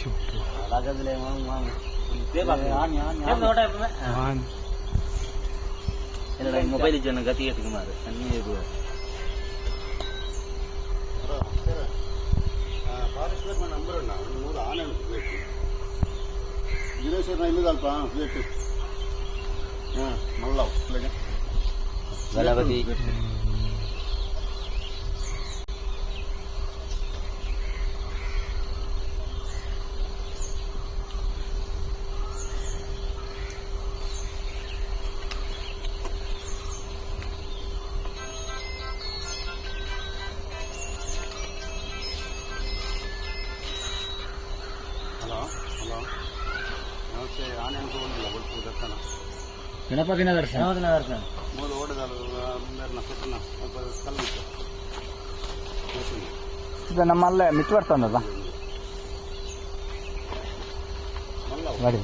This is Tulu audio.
ಇಂಚಿಪ್ಪು. ಮೊಬೈಲ್ ಜನ ಗತಿ ಮಾರು. ಫಾರೆಸ್ಟ್ ನಂಬರ್ ಅಣ್ಣ, ಒಂದು 100 ಆನೆ ಉಂಟು ಪ್ಲೇಟ್. ದಿನೇಶ್ವರನ ಇಲ್ಲದಲ್ಪ ಪ್ಲೇಟ್. ಹಾಂ, ಮಲ್ಲವ್. ಗಣಪತಿ. ಹಲೋ ಹಲೋ, ನಮಸ್ತೆ. ಆನೆ ಅಂತ ಹೋಗಿಲ್ಲ ಬೊಲ್ಪು ದರ್ಶನ. ಗಣಪತಿನ ದರ್ಶನ. ದರ್ಶನ. ಮೂರು ಓಡದಲ್ಲ ಮೇರ್ನ ಸೆಟ್ಟನ ಸ್ವಲ್ಪ ಕಲ್ಲು ಇತ್ತು. ಇದು ನಮ್ಮಲ್ಲೇ ಮಿತ್ ಬರ್ತದಲ್ಲ. ಮಲ್ಲವ್. ಗಾಡಿ.